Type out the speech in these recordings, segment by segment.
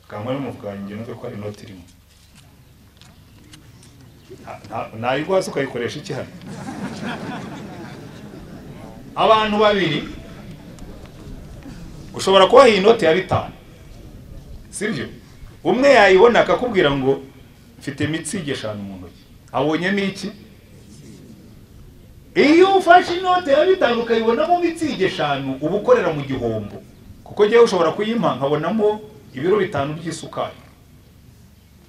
Kamwe mu mufuka wanjye numve ko hari inoti irimo. Nayiguha ukayikoresha iki hano? Abantu babiri ushobora kubaha iyi noti ya 5, sibyo? Umwe yayibona akakubwira ngo mfite mitsige 5 mu ntoki, abonyemo iki? Iyo ufashe inote ya 5 ukayibonamo mitsige 5 uba ukorera mu gihombo, kuko ngewe ushobora kuyimpa nkabonamo ibiro 5 by'isukari,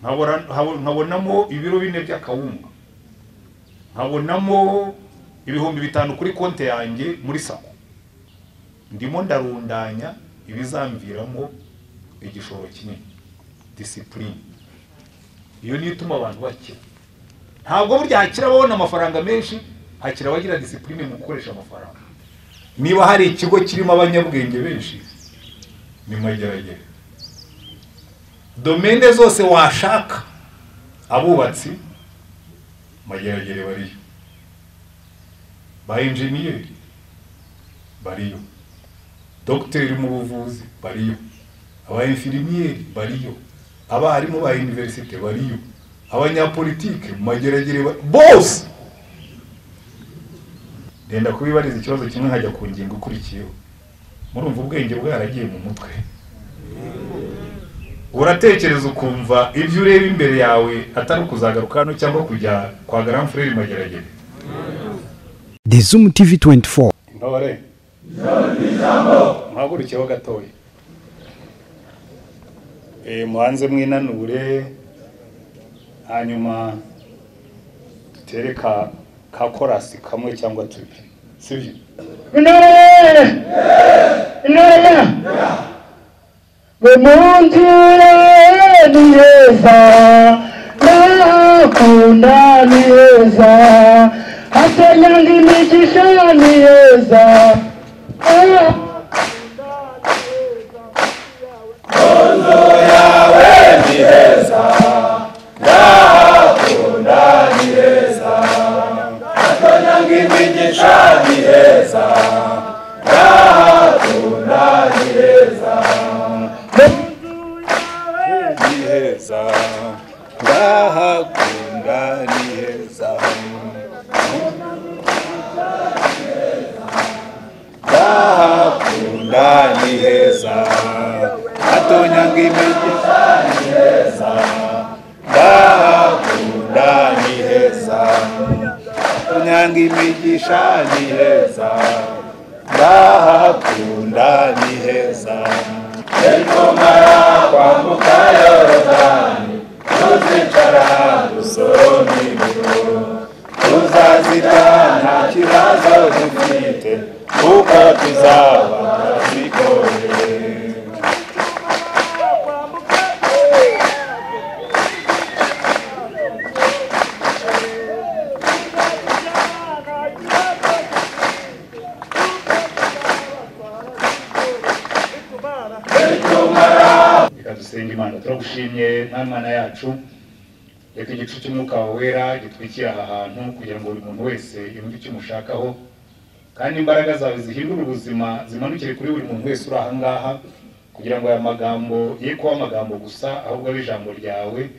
nkabonamo ibiro 4 by'akawunga, nkabonamo 5,000 kuri konti yanjye muri sako. Ndimo ndarundanya ibizamviramo igishoro kinini. Discipline iyo niyo ituma abantu bakira. Ntabwo burya hakira babona amafaranga menshi, hakira abagira discipline mu gukoresha amafaranga. Niba hari ikigo kirimo abanyabwenge benshi ni Mageragere. Domaine zose washaka, abubatsi Mageragere bariyo, ba engineer bariyo, docteur mu buvuzi bariyo, aba infirmier bariyo, abarimu ba universite bariyo, abanyapolitike Mageragere bose. Ndenda kubibariza ikibazo kimwe nkajya ku ngingo ikurikiyeho. Murumva ubwenge bwaragiye mu mutwe. Uratekereza ukumva ibyo ureba imbere yawe atari kuzagaruka hano cyangwa kujya kwa Grand Frère Mageragere. The Zoom TV 24. Intore. Muhagurukeho gatoya. Muhanze mwinanure, hanyuma dutere ka korasi kamwe cyangwa tubiri, sibyo? Intore! Intore! Mu nzu ni heza, ndakunda ni heza, hatanyanga imigisha ni heza. Ndahakunda ni heza, ndahakunda ni heza, hatonyanga imigisha ni heza, ndahakunda ni heza, hatonyanga imigisha ni heza, ndahakunda ni heza. Nitumara kwambuka Yorodani, tuzicara dusorome ibiro, tuzazirya nta kibazo dufite, kuko tuzaba twazikoreye. Reka dusenge Imana. Turagushimye Mana yacu, reka igicu cy'umwuka wawe wera gitwikire aha hantu kugira ngo buri muntu wese yumve icyo umushakaho, kandi imbaraga zawe zihindura ubuzima zimanukire kuri buri muntu wese uri aha ngaha, kugira ngo aya magambo ye kuba amagambo gusa, ahubwo abe ijambo ryawe.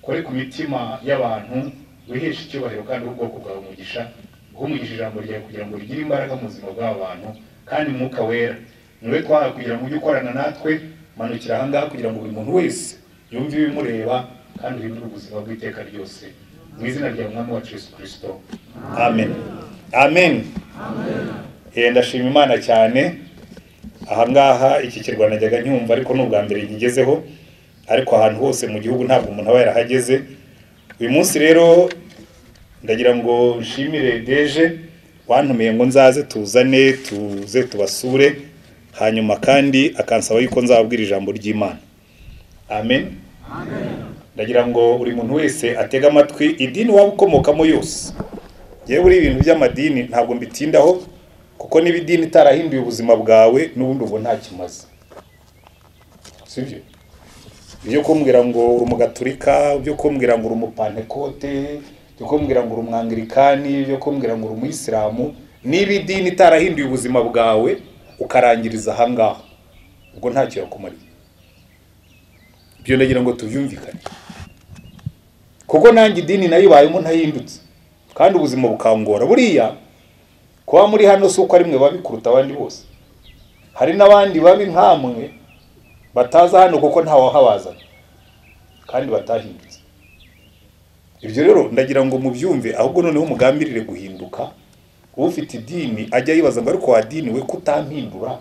Kore ku mitima y'abantu, wiheshe icyubahiro kandi ubwoko bwawe umugisha, umugisha ijambo ryawe kugira ngo rigire imbaraga mu buzima bw'abantu, kandi umwuka wera niwe twahawe kugira ngo ujye ukorana natwe. Manukira aha ngaha kugira ngo buri muntu wese yumve ibimureba kandi uhindure ubuzima bw'iteka ryose, mu izina rya Mwami wacu Yesu Kristo, amen. Amen. Ndashima Imana cyane. Aha ngaha iki kirwa najyaga nyumva, ariko ni ubwa mbere nkigezeho, ariko ahantu hose mu gihugu ntabwo umuntu aba yarahageze. Uyu munsi rero ndagira ngo nshimire Deje wantumiye ngo nzaze tuzane tuze tubasure, hanyuma kandi akansaba yuko nzababwira ijambo ry'Imana. Amen. Ndagira ngo buri muntu wese atega amatwi idini waba ukomokamo yose. Yewe uri ibintu by'amadini ntabwo mbitindaho, kuko niba idini itarahinduye ubuzima bwawe n'ubundi ubwo nta kimaze, sibyo? Ibyo kumbwira ngo uri umugaturika, ibyo kumbwira ngo uri umupantekote, ibyo kumbwira ngo uri umwangilikani, ibyo kumbwira ngo uri umuyisilamu, niba idini itarahinduye ubuzima bwawe ukarangiriza aha ngaha, ubwo ntacyo yakumariye. Ibyo ndagira ngo tubyumvikane, kuko nanjye idini nayibayemo ntahindutse kandi ubuzima bukangora. Buriya kuba muri hano si uko ari mwe babi kuruta abandi bose, hari n'abandi babi nkamwe bataza hano kuko ntawahabazana kandi batahindutse. Ibyo rero ndagira ngo mubyumve, ahubwo noneho mugambirire guhinduka. Ufite idini ajya yibaza ngo ariko wa dini we kutampindura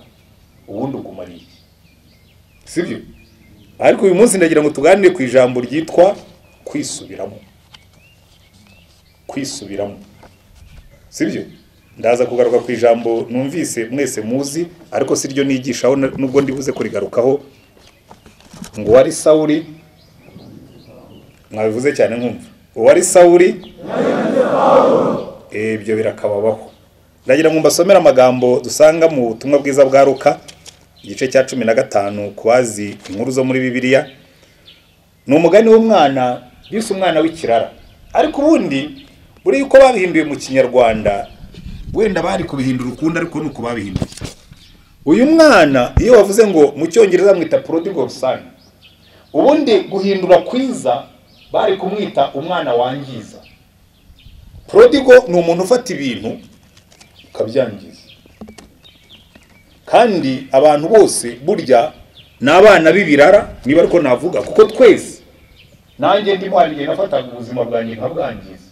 ubundi ugumariye iki? Sibyo? Ariko uyu munsi ndagira ngo tuganire ku ijambo ryitwa kwisubiramo. Kwisubiramo, sibyo? Ndaza kugaruka ku ijambo numvise mwese muzi, ariko si ryo nigishaho nubwo ndibuze kurigarukaho, ngo wari Sawuli. Mwabivuze cyane nkumva uwari Sawuli, ibyo birakababaho. Ndagira ngo mbasomere amagambo dusanga mu butumwa bwiza bwa Luka igice cya 15 ku bazi inkuru zo muri Bibiliya. Ni umugani w'umwana bise umwana w'ikirara, ariko ubundi buri uko babihinduye mu Kinyarwanda wenda bari kubihindura ukundi, ariko nuko babihinduye. Uyu mwana iyo wavuze ngo mu Cyongereza mwita prodigal son, ubundi guhindura kwiza bari kumwita umwana wangiza. Prodigal ni umuntu ufata ibintu ukabyangiza, kandi abantu bose burya ni abana b'ibirara, niba ariko navuga, kuko twese nanjye ndimo hari igihe nafataga ubuzima bwanjye nkabwangiza,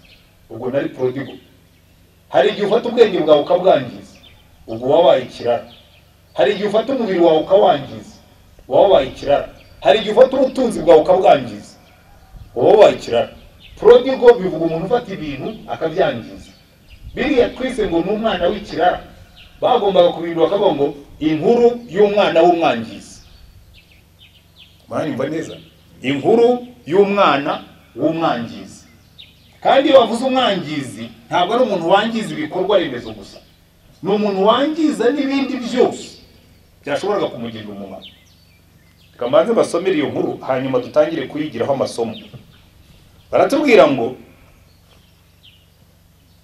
ubwo nari prodigal. Hari igihe ufata ubwenge bwawe ukabwangiza, ubwo wabaye ikirara. Hari igihe ufata umubiri wawe ukawangiza, wabaye ikirara. Hari igihe ufata ubutunzi bwawe ukabwangiza, wabaye ikirara. Prodigal bivuga umuntu ufata ibintu akabyangiza. Biriya twise ngo ni umwana w'ikirara, bagombaga kubihindura bakavuga ngo inkuru y'umwana w'umwangizi. Muranyumva neza? Inkuru y'umwana w'umwangizi. Kandi iyo bavuze umwangizi ntabwo ari umuntu wangiza ibikorwa remezo gusa, ni umuntu wangiza n'ibindi byose byashoboraga kumugirira umumaro. Reka mbanze basomere iyo nkuru hanyuma dutangire kuyigiraho amasomo. Baratubwira ngo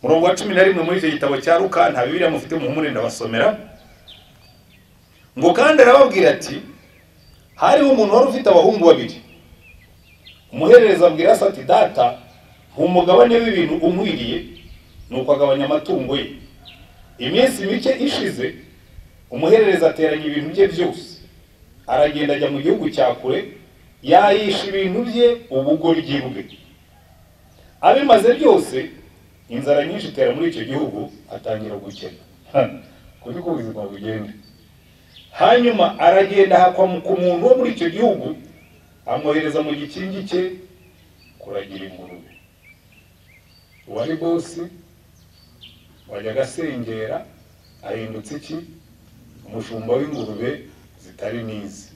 murongo wa 11 muri icyo gitabo cya Luka, nta Bibiliya mufite muhumure ndabasomera. Ngo kandi arababwira ati hariho umuntu wari ufite abahungu babiri. Umuherereza abwira se ati data, umugabane w'ibintu unkwiriye. Nuko agabanya amatungo ye. Iminsi mike ishize umuherereza ateranya ibintu bye byose, aragenda ajya mu gihugu cya kure, yayisha ibintu bye ubugoryi bwe. Abimaze byose inzara nyinshi itera muri icyo gihugu, atangira gukena. Kuko ubuzima bugenda. Hanyuma aragenda hakwa ku muntu wo muri icyo gihugu, amwohereza mu gikingi cye kuragira ingurube. Uwari bosi wajyaga asengera ahindutse iki? Umushumba w'ingurube zitari nizi.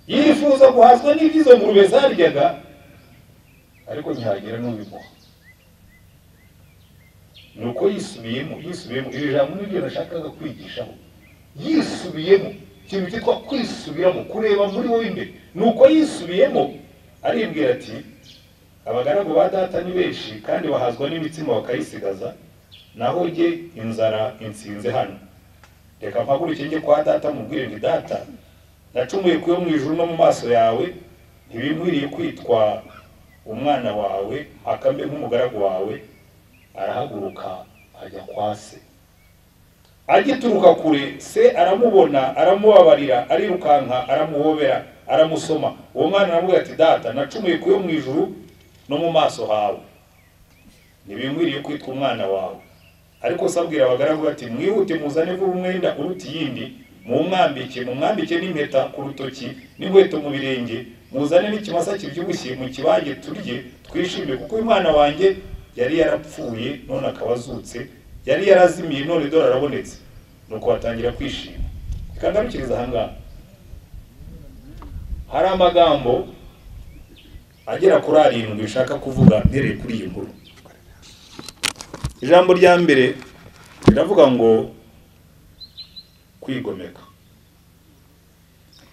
Yifuza guhazwa n'ibyo ngurube zaryaga, ariko ntihagira n'ubimuha. Nuko yisubiyemo, iri jambo niryo nashakaga kwigishaho. Yisubiyemo, ikintu cyitwa kwisubiramo, kureba muri wowe imbere. Nuko yisubiyemo aribwira ati abagaragu ba data ni benshi kandi bahazwa n'imitsima bakayisigaza, naho jye inzara insinze hano. Reka mpaguruke njye kwa data mubwire nti data, nacumuye ku yo mu ijuru no mu maso yawe, ntibinkwiriye kwitwa umwana wawe, akambe nk'umugaragu wawe. Arahaguruka ajya kwa se. Agituruka kure se aramubona, aramubabarira, arirukanka, aramuhobera, aramusoma. Uwo mwana aramubwira ati data, nacumuye ku yo mu ijuru no mu maso hawe, ntibinkwiriye kwitwa umwana wawe. Ariko se abwira abagaragu ati mwihute muzane vuba umwenda uruta iyindi, mumwambike n'impeta ku rutoki n'inkweto mu birenge, muzane n'ikimasa kibyibushye mu kibage turye twishime, kuko uyu mwana wanjye yari yarapfuye none akaba azutse, yari yarazimiye none dore arabonetse. Nuko batangira kwishima. Reka ngarukirize aha ngaha. Hari amagambo agera kuri 7 nshaka kuvuga mpereye kuri iyi nkuru. Ijambo rya mbere riravuga ngo kwigomeka.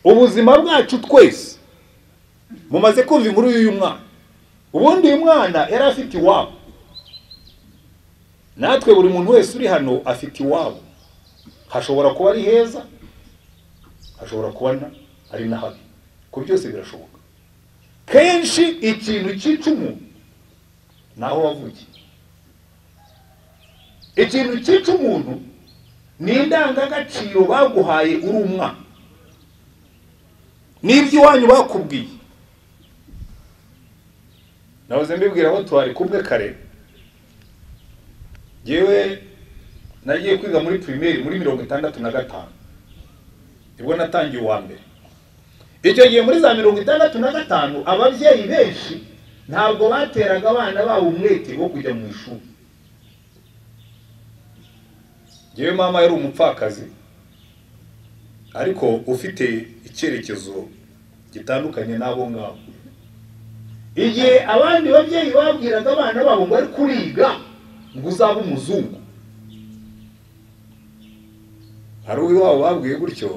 Ubuzima bwacu twese mumaze kumva inkuru y'uyu mwana. Ubundi uyu mwana yari afite iwabo. Natwe buri muntu wese uri hano afite iwabo. Hashobora kuba ari heza, hashobora kuba ari nahabi. Ko byose birashoboka. Kenshi ikintu cyica umuntu naho wavukiye. Ikintu cyica umuntu ni indangagaciro baguhaye uri umwana, n'ibyo iwanyu bakubwiye. Nahoze mbibwira abo twari kumwe kare, yewe nagiye kwiga muri primaire muri 65, nibwo natangiye uwa mbere. Icyo gihe muri za 65 ababyeyi benshi ntabwo bateraga abana babo umwete wo kujya mu ishuri. Yewe mama yari umupfakazi ariko ufite icyerekezo gitandukanye n'abo ngabo. Igihe abandi babyeyi babwiraga abana babo ngo ari kuriga ngo uzabe umuzungu, hari uw'iwabo babwiye gutyo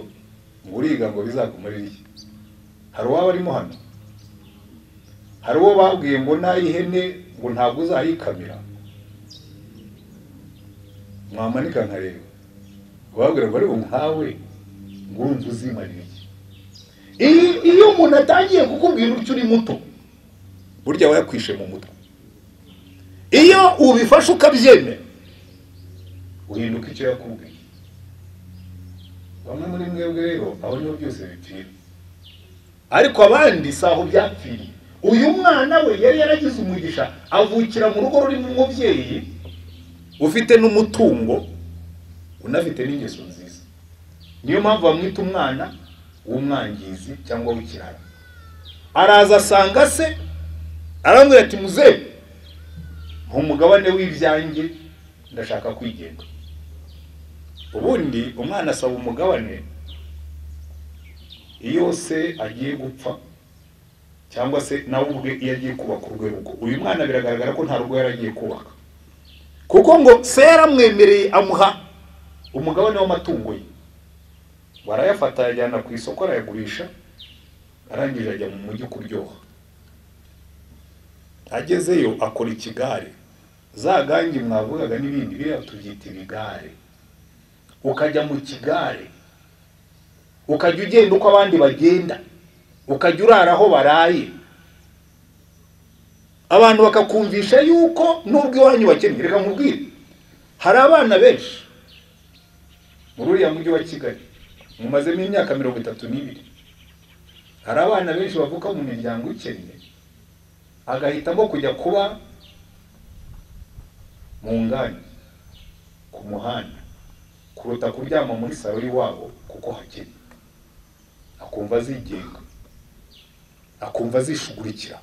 ngo uriga ngo bizakumarire iki? Hari uwaba arimo hano? Hari uwo babwiye ngo n'ay'ihene ngo ntabwo uzayikamira? Mwamanika nkareba babwira ngo ariko nkawe ngo urumva uzimarira iki? Iyo umuntu atangiye kukubwira utyo uri muto, burya aba yakwishe mu mutwe. Iyo ubifashe ukabyemera, uhinduka icyo yakubwiye. Bamwe muri mwebwe rero aho niho byose bipfira, ariko abandi si aho byapfiriye. Uyu mwana we yari yaragize umugisha, avukira mu rugo rurimo umubyeyi ufite n'umutungo, unafite n'ingeso nziza. Niyo mpamvu bamwita umwana w'umwangizi cyangwa w'ikirara. Araza asanga se, arambwira ati muzehe, umugabane w'ibyanjye ndashaka kwigenga. Ubundi umwana asaba umugabane iyo se agiye gupfa, cyangwa se nawe ubwe iyo agiye kubaka urwe rugo. Uyu mwana biragaragara ko nta rugo yaragiye kubaka, kuko ngo se yaramwemereye amuha umugabane w'amatungo ye, barayafata ayajyana ku isoko arayagurisha, arangije ajya mu mujyi kuryoha. Agezeyo akora ikigare, za gangi mwavugaga n'ibindi biriya tubyita ibigare. Ukajya mu kigare, ukajya ugenda uko abandi bagenda, ukajya urara aho baraye, abantu bakakumvisha yuko nubwo iwanyu bakennye. Reka nkubwire, hari abana benshi muri uriya mujyi wa Kigali mumazemo imyaka 32, hari abana benshi bavuka mu miryango ikennye, agahitamo kujya kuba mu ngani ku muhanda kuruta kuryama muri salo y'iwabo kuko hakennye. Akumva azigenga, akumva azishugurikira,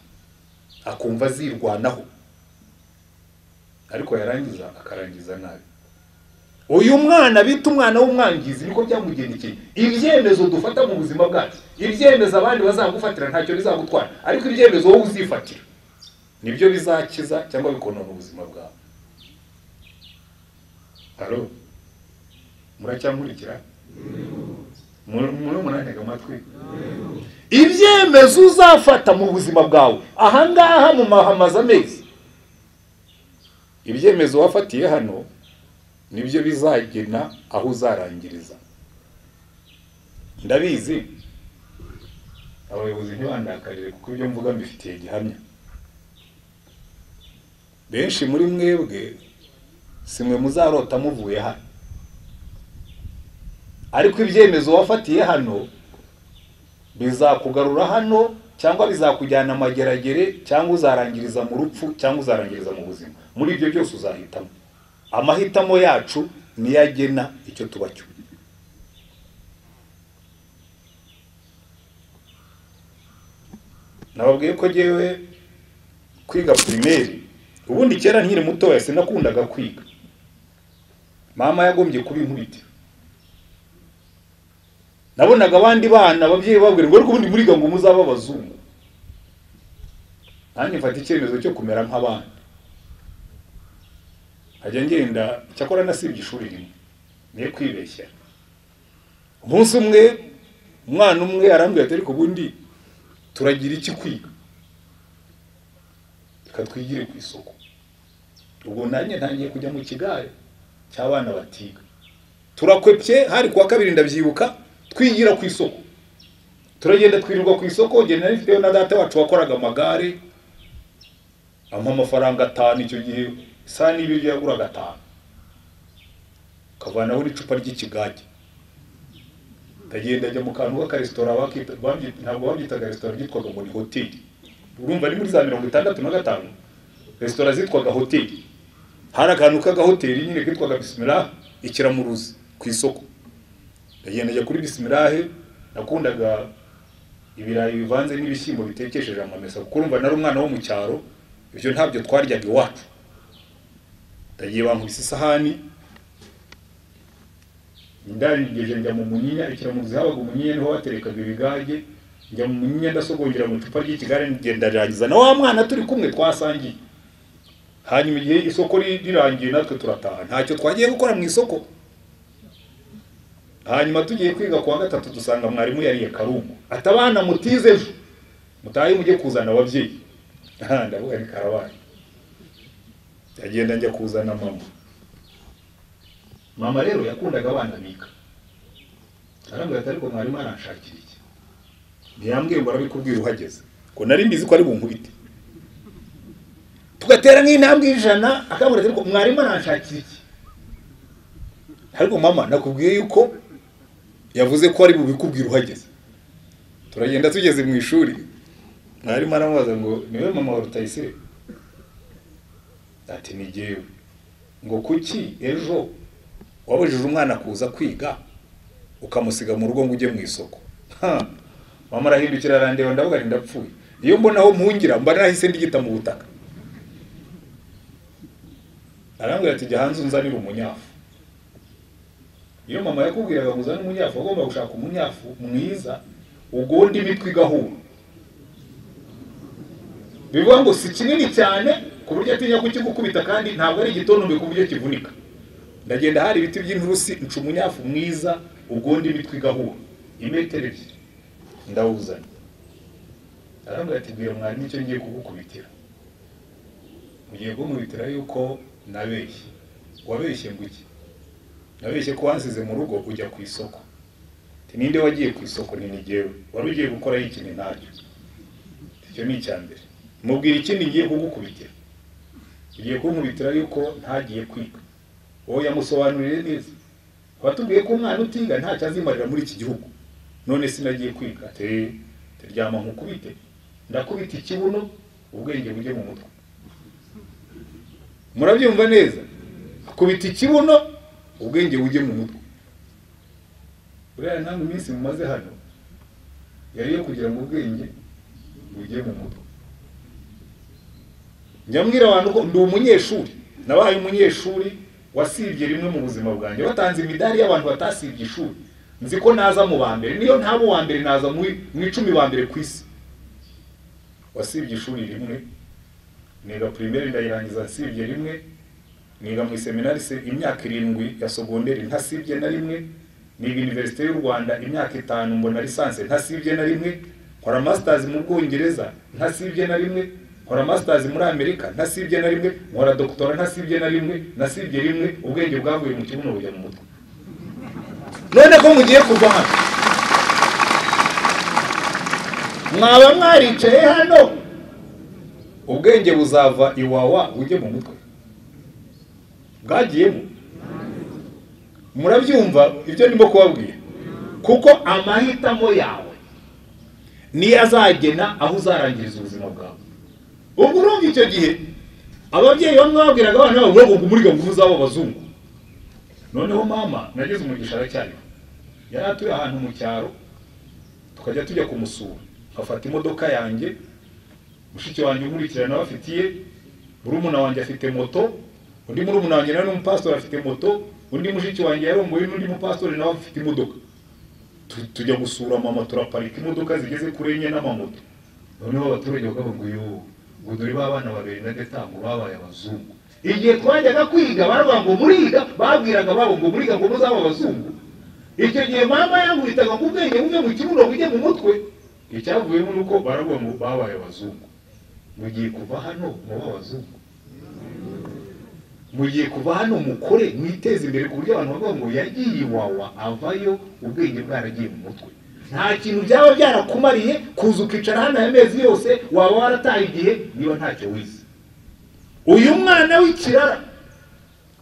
akumva azirwanaho, ariko yarangiza akarangiza nabi. Uyu mwana bita umwana w'umwangizi niko byamugendekeye. Ibyemezo dufata mu buzima bwacu, ibyemezo abandi bazagufatira ntacyo bizagutwara, ariko ibyemezo wowe uzifatira nibyo bizakiza cyangwa bikonona ubuzima bwawe. Halo, muracyankurikira? Muri munantega amatwi? Ibyemezo uzafata mu buzima bwawe ahangaha mu mahamaza amezi, ibyemezo wafatiye hano nibyo bizagena aho uzarangiriza. Ndabizi abayobozi ntibandakarire kuko ibyo mvuga mbifitiye gihamya. Benshi muri mwebwe simwe muzarota muvuye hano, ariko ibyemezo wafatiye hano bizakugarura hano, cyangwa bizakujyana amageragere, cyangwa uzarangiriza mu rupfu, cyangwa uzarangiriza mu buzima. Muri ibyo byose uzahitamo. Amahitamo yacu niyo agena icyo tuba cyo. Nababwiye ko jyewe kwiga primaire, ubundi kera nkiri mutoya sinakundaga kwiga. Mama yagombye kuba inkubiti. Nabonaga abandi bana ababyeyi babwira ngo ariko ubundi muriga ngo muzaba abazungu. Nanjye mfata icyemezo cyo kumera nk'abandi, nkajya ngenda. Cyakora nasibye ishuri rimwe, niye kwibeshya. Umunsi umwe umwana umwe arambwira ati ariko ubundi turagira iki kwiga, reka twigire ku isoko. Ubwo nanjye ntangiye kujya mu kigare cy'abana batiga. Turakwepye, hari kuwa kabiri ndabyibuka, twigira ku isoko. Turagenda twirirwa ku isoko, njye nari mfiteyo na data wacu wakoraga amagare, ampa amafaranga 5 icyo gihe, isaha n'ibiryo yaguraga 5, kavanaho n'icupa ry'ikigage. Ndagenda njya mu kantu k'akaresitora, ntabwo babyitaga resitora, byitwaga ngo ni hoteli. Urumva ni muri za 65 resitora zitwaga hoteli. Hari akantu k'agahoteli nyine kitwaga Bismillah ikiramuruzi ku isoko. Ndagenda njya kuri Bismillah, nakundaga ibirayi bivanze n'ibishyimbo bitekesheje amamesa, kuko urumva nari umwana wo mu cyaro, ibyo ntabyo twaryaga iwacu. Ndagiye bankubise isahani, ndabigeje njya mu munyinya, ikiramuruzi habaga umunyinya niho baterekaga ibigage, njya mu munyinya ndasogongera mu icupa ry'ikigare, ngenda rirangiza na wa mwana turi kumwe twasangiye. Hanyuma igihe isoko rirangiye natwe turataha, ntacyo twagiye gukora mu isoko. Hanyuma tugiye kwiga kuwa gatatu dusanga mwarimu yariye karungu, atabana mutize ejo mutahe mujye kuzana ababyeyi. Ndavuga ni karabaye. Ndagenda njya kuzana mama. Mama rero yakundaga abana biga, arambwira ati ariko mwarimu aranshakira iki? Ntiyambwiye ngo arabikubwira uhageze, ko nari mbizi ko ari bunkubite. Tugatera nk'intambwe 100, akambwira ati ariko mwarimu aranshakira iki? Ariko mama nakubwiye yuko yavuze ko ari bubikubwira uhageze. Turagenda tugeze mu ishuri, mwarimu aramubaza ngo niwe mama wa Rutayisire? Ati ni jyewe. Ngo kuki ejo wabujije umwana kuza kwiga ukamusiga mu rugo ngo ujye mu isoko? Mama arahindukira arandeba, ndavuga nti ndapfuye. Iyo mbona aho mpungira mba nahise ndigita mu butaka. Arambwira ati jya hanze unzanire umunyafu. Iyo mama yakubwiraga ngo uzane umunyafu, agomba gushaka umunyafu mwiza ugonda imitwe igahura. Bivuga ngo si kinini cyane ku buryo atinya kukigukubita, kandi ntabwo ari igitontombe ku buryo kivunika. Ndagenda hari ibiti by'inturusi, nca umunyafu mwiza ugonda imitwe igahura imetero 2, ndawuzana. Arambwira ati bwira mwarimu icyo ngiye kugukubitira. Ugiye kunkubitira yuko nabeshye. Wabeshye ngo iki? Nabeshye ko wansize mu rugo ujya ku isoko. Ati ninde wagiye ku isoko? Ni jyewe. Wari ugiye gukora iki? Ni ntacyo. Icyo ni icya mbere. Mubwira ikindi ngiye kugukubitira. Ugiye kunkubitira yuko ntagiye kwiga. Wowe yamusobanurire neza. Watubwiye ko umwana utiga ntacyo azimarira muri iki gihugu. None sinagiye kwiga. Ati ryama nkukubite. Ndakubita ikibuno ubwenge bujye mu mutwe. Murabyumva neza? Akubita ikibuno ubwenge bujye mu mutwe. Uriya namwe iminsi mumaze hano yari yo kugira ngo ubwenge bujye mu mutwe. Njya mbwira abantu ko ndi umunyeshuri, nabaye umunyeshuri wasibye rimwe mu buzima bwanjye. Batanze imidari y'abantu batasibye ishuri, nzi ko naza mu ba mbere, niyo ntabo wa mbere naza mu 10 ba mbere ku isi. Wasibye ishuri rimwe, niga primaire ndayirangiza nsibye rimwe, niga mu seminari imyaka 7 ya secondaire ntasibye na rimwe, niga Université y'u Rwanda imyaka 5 mbona licence ntasibye na rimwe, nkora masters mu Bwongereza ntasibye na rimwe, nkora masters muri Amerika ntasibye na rimwe, nkora doctora ntasibye na rimwe, nasibye rimwe, ubwenge bwavuye mu kibuno bujya mu mutwe. None ko mugiye kuva hano, mwaba mwaricaye hano, ubwenge buzava iwawa bujye mu mutwe. Bwagiyemo. Murabyumva ibyo ndimo kubabwira? Kuko amahitamo yawe niyo azagena aho uzarangiriza ubuzima bwawe. Ubwo urumva icyo gihe ababyeyi bamwe babwiraga abana babo ngo muriga ngo muzabo abazungu. Noneho mama nagize umugisha aracyariho, yari atuye ahantu mu cyaro, tukajya tujya kumusura, nkafata imodoka yanjye, mushiki wanjye unkurikirana bafitiye, murumuna wanjye afite moto, undi murumuna wanjye nawe n'umupastori afite moto, undi mushiki wanjye yarongoye n'undi mupastori nawe afite imodoka. Tujya gusura mama, turaparika imodoka zigeze kuri 4 n'amamoto. Noneho abaturage bakavuga ngo yo, ngo dore ba bana babiri na detango babaye abazungu. Igihe twajyaga kwiga baravuga ngo muriga, babwiraga babo ngo muriga ngo muzaba abazungu. Icyo gihe mama yankubitaga ngo ubwenge buve mu kibuno bujye mu mutwe. Icyavuyemo nuko baravuga ngo babaye abazungu. Mugiye kuva hano muba abazungu. Mugiye kuva hano mukore mwiteze imbere ku buryo abantu bavuga ngo yagiye iwawa avayo ubwenge bwaragiye mu mutwe. Nta kintu byaba byarakumariye kuza ukicara hano aya mezi yose, waba warataye igihe niba ntacyo wize. Uyu mwana w'ikirara,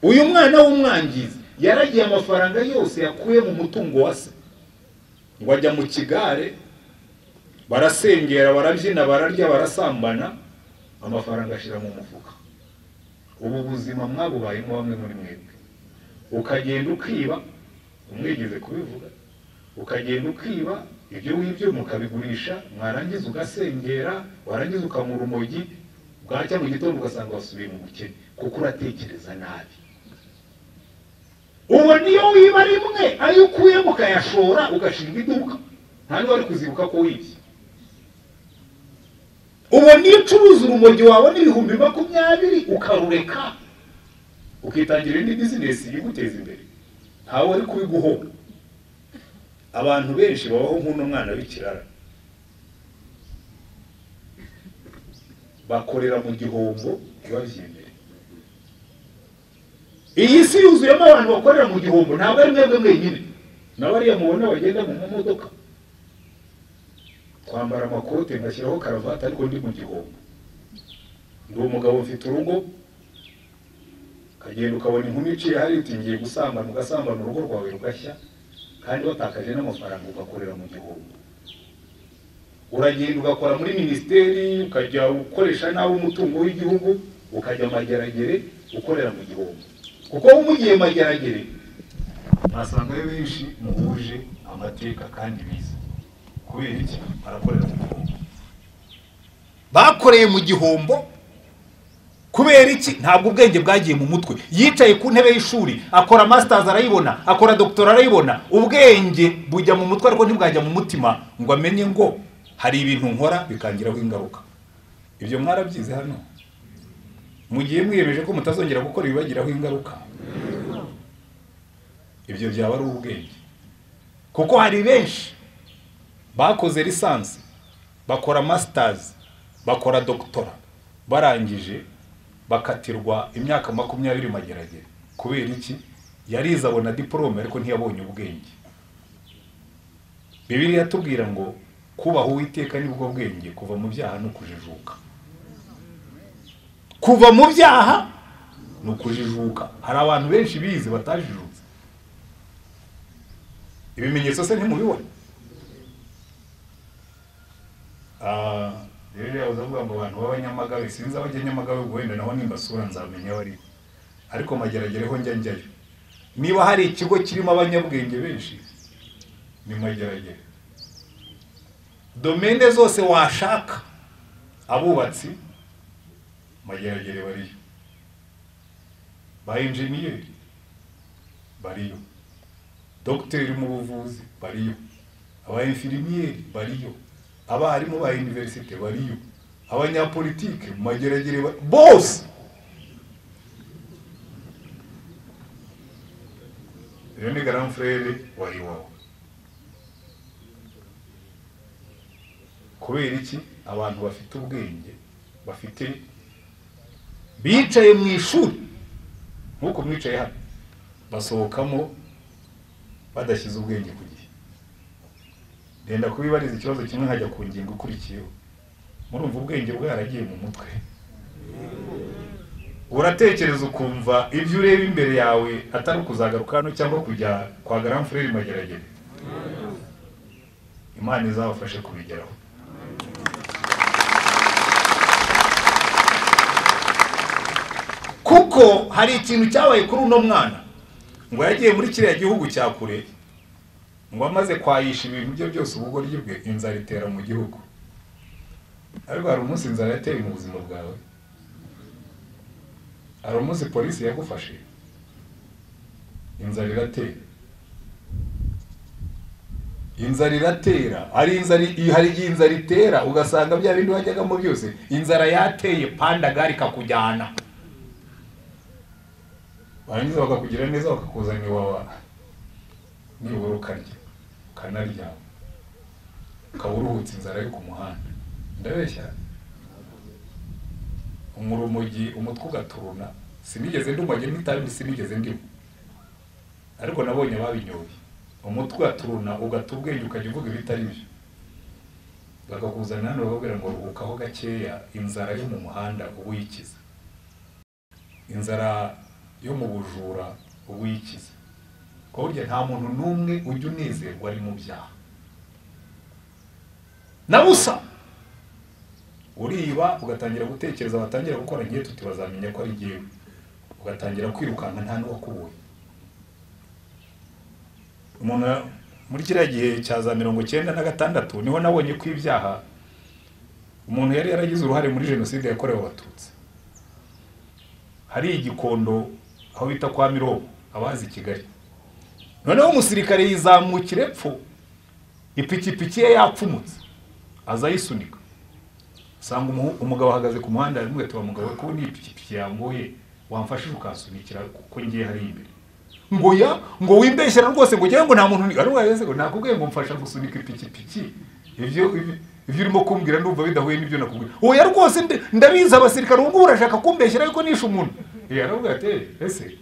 uyu mwana w'umwangizi, yaragiye amafaranga yose yakuye mu mutungo wa se, ngo ajya mu kigare, barasengera, barabyina, bararya, barasambana, amafaranga ashira mu mufuka. Ubu buzima mwabubayemo bamwe muri mwebwe. Ukagenda ukiba, umwigeze kubivuga, ukagenda ukiba ibyo wibyo mukabigurisha, mwarangiza ugasengera, warangiza ukamura urumogi, bwacya mu gitondo ugasanga wasubiye mu bukene, kuko uratekereza nabi. Uwo niyo wiba rimwe ayo ukuye mukayashora ugashinga iduka, nta n'uwari kuzibuka ko wibye. Uwo niyo ucuruza urumogi wabona 20,000 ukarureka, ukitangira indi business iguteza imbere, ntawe wari kubiguhomba. Abantu benshi babaho nk'uno mwana w'ikirara, bakorera mu gihombo ntibabyemere. Iyi si yuzuyemo abantu bakorera mu gihombo, ntabwo ari mwebwe mwenyine, n'abariya mubona bagenda mu modoka. Kwambara amakote ngashyiraho karavati ariko ndi mu gihombo. Ndi umugabo mfite urugo, ukagenda ukabona inkumi iciye hariya uti ngiye gusambana, ugasambana urugo rwawe rugashya, kandi watakaje n'amafaranga ugakorera mu gihombo. Uragenda ugakora muri minisiteri, ukajya ukoresha nawe umutungo w'igihugu, ukajya Mageragere ukorera mu gihombo. Kuko umugiye Mageragere mwasangayo benshi muhuje amateka kandi bize. Kubera iki? Barakorera mu gihombo. Bakoreye mu gihombo kubera iki? Ntabwo ubwenge bwagiye mu mutwe. Yicaye ku ntebe y'ishuri, akora masters arayibona, akora doctor arayibona, ubwenge bujya mu mutwe ariko ntibwajya mu mutima ngo amenye ngo hari ibintu nkora bikangiraho ingaruka. Ibyo mwarabyize hano. Mugiye mwiyemeje ko mutazongera gukora ibibagiraho ingaruka, ibyo byaba ari ubwenge. Kuko hari benshi bakoze lisansi, bakora masters, bakora doctora, barangije bakatirwa imyaka 20 Mageragere. Kubera iki? Yarize abona diplome ariko ntiyabonye ubwenge. Bibiliya yatubwira ngo kubaha Uwiteka nibwo bwenge, kuva mu byaha no kujijuka. Kuva mu byaha no kujijuka. Hari abantu benshi bize batajijutse. Ibimenyetso se ntimubibona? Rero yavuze ngo abantu b'abanyamagabe, sinzi abajya Nyamagabe ubwo wenda naho nimbasura nzamenya bari, ariko Mageragere ho njya njyayo. Niba hari ikigo kirimo abanyabwenge benshi ni Mageragere. Domene zose washaka, abubatsi Mageragere bariyo, ba engineer bariyo, docteur mu buvuzi bariyo, aba infirmier bariyo, abarimu ba universite bariyo, abanyapolitike Mageragere bose. Rero ni grand frère wa iwawe. Kubera iki? Abantu bafite ubwenge, bafite bicaye mu ishuri nkuko mwicaye hano, basohokamo badashyize ubwenge ku gihe. Ndenda kubibariza ikibazo kimwe nkajya ku ngingo ikurikiyeho. Murumva ubwenge bwaragiye mu mutwe. Uratekereza ukumva ibyo ureba imbere yawe atari ukuzagaruka hano cyangwa kujya kwa grand frère Mageragere. Imana izabafashe kubigeraho. Kuko hari ikintu cyabaye kuri uno mwana, ngo yagiye muri kiriya gihugu cya kure, ngo amaze kwayisha ibintu bye byose ubugoryi bwe, inzara itera mu gihugu. Ariko hari umunsi inzara yateye mu buzima bwawe, hari umunsi polisi yagufashe, inzara iratera. Inzara iratera, hari igihe inzara itera ugasanga bya bindi wajyagamo byose inzara yateye, pandagari kakujyana. Barangiza bakakugira neza bakakuzana iwawa, nibura ukarya ukanarya, ukaba uruhutse inzara yo ku muhanda. Ndabeshya? Umurumogi umutwe ugaturuna. Sinigeze ndumage n'itabi, sinigeze ndimo, ariko nabonye babinyoye. Umutwe ugaturuna, ugata ubwenge, ukajya uvuga ibitari byo. Bakakuzana hano bakakubwira ngo ruhukaho gakeya, inzara yo mu muhanda uba uyikiza, inzara yo mu bujura uba uyikiza. Kuko burya nta muntu n'umwe ujya unezerwa ari mu byaha na busa. Uriba ugatangira gutekereza, batangira gukora ngiye tuti bazamenya ko ari jyewe, ugatangira kwirukanka nta n'uwakubonye. Umuntu muri kiriya gihe cya za 96 niho nabonye ko ibyaha umuntu yari yaragize uruhare muri jenoside yakorewe Abatutsi. Hari igikondo aho bita kwa Mirobo, abazi Kigali. Noneho umusirikare yizamukira epfo, ipikipiki ye yapfumutse, aza ayisunika. Asanga umugabo ahagaze ku muhanda, aramubwira ati wa mugabo we, ko ni ipikipiki yangoye, wamfashije ukansunikira kuko ngiye hariya imbere. Ngo ya, ngo wimbeshyera rwose, ngo njyewe ngo nta muntu ni, ariko yese ngo nakubwiye ngo mfasha gusunika ipikipiki. Ibyo urimo kumbwira ndumva bidahuye n'ibyo nakubwiye. Oya rwose ndabizi abasirikare ubu ngubu urashaka kumbeshyera ariko nishe umuntu. Aravuga ati ese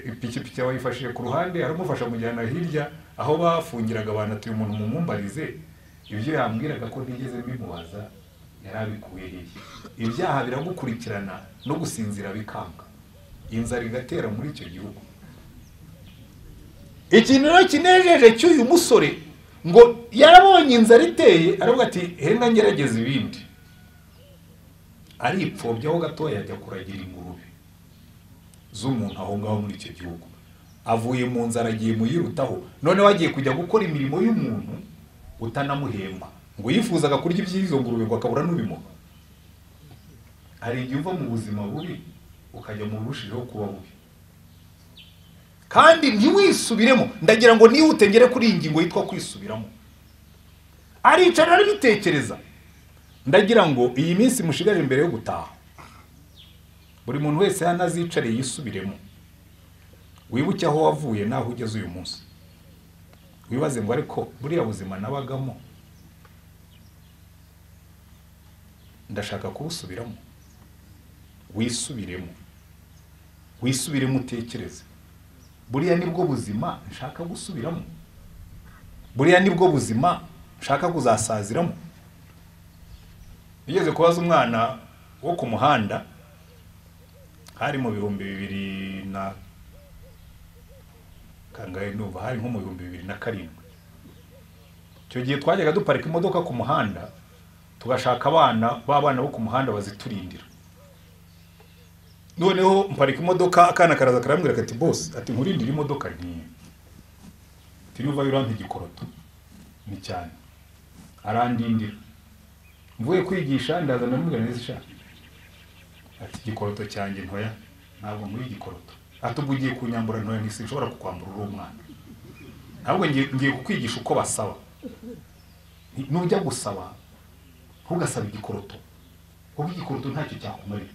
ipikipiki wayifashije ku ruhande, aramufasha amujyana hirya aho bafungiraga abantu, ati uyu muntu mumumbarize ibyo yambwiraga ko ntigeze mbimubaza yarabikuye hehe. Ibyaha biragukurikirana no gusinzira bikanga, inzara igatera muri icyo gihugu. Ikintu rero kinejeje cy'uyu musore, ngo yarabonye inzara iteye, aravuga ati henga ngerageza ibindi. Aripfobyaho gatoya ajya kuragira ingurube z'umuntu aho ngaho muri icyo gihugu. Avuye mu nzara agiye muyirutaho, noneho agiye kujya gukora imirimo y'umuntu utanamuhemba. Ngo yifuzaga kurya iby'izo ngurube ngo akabura n'ubimuha. Hari igihe uva mu buzima bubi ukajya mu burushijeho kuba bubi, kandi ntiwisubiremo. Ndagira ngo nihute ngere kuri iyi ngingo yitwa kwisubiramo. Aricara arabitekereza. Ndagira ngo iyi minsi mushigaje mbere yo gutaha, buri muntu wese hano azicare yisubiremo. Wibuke aho wavuye n'aho ugeze uyu munsi. Wibaze ngo ariko buriya buzima nabagamo ndashaka kubusubiramo. Wisubiremo, wisubiremo, utekereze. Buriya nibwo buzima nshaka gusubiramo, buriya nibwo buzima nshaka kuzasaziramo. Nigeze kubaza umwana wo ku muhanda, hari mu 2000 na kangahe, ndumva hari nko mu 2007. Icyo gihe twajyaga duparika imodoka ku muhanda, tugashaka abana b'abana bo ku muhanda baziturindira. Noneho mparika imodoka, akana karaza karambwira kati boss, ati nkurindira imodoka nti tinuva urampa igikoroto ni cyane. Arandindira. Mvuye kwigisha ndaza ndamubwira neza sha, ati igikoroto cyanjye ntoya ntabwo nkuri igikoroto. Ati ubwo ugiye kunyambura ntoya ntisinshobora kukwambura uri umwana, ntabwo ngiye kukwigisha uko basaba. Nujya gusaba ntugasaba igikoroto, kuko igikoroto ntacyo cyakumarira.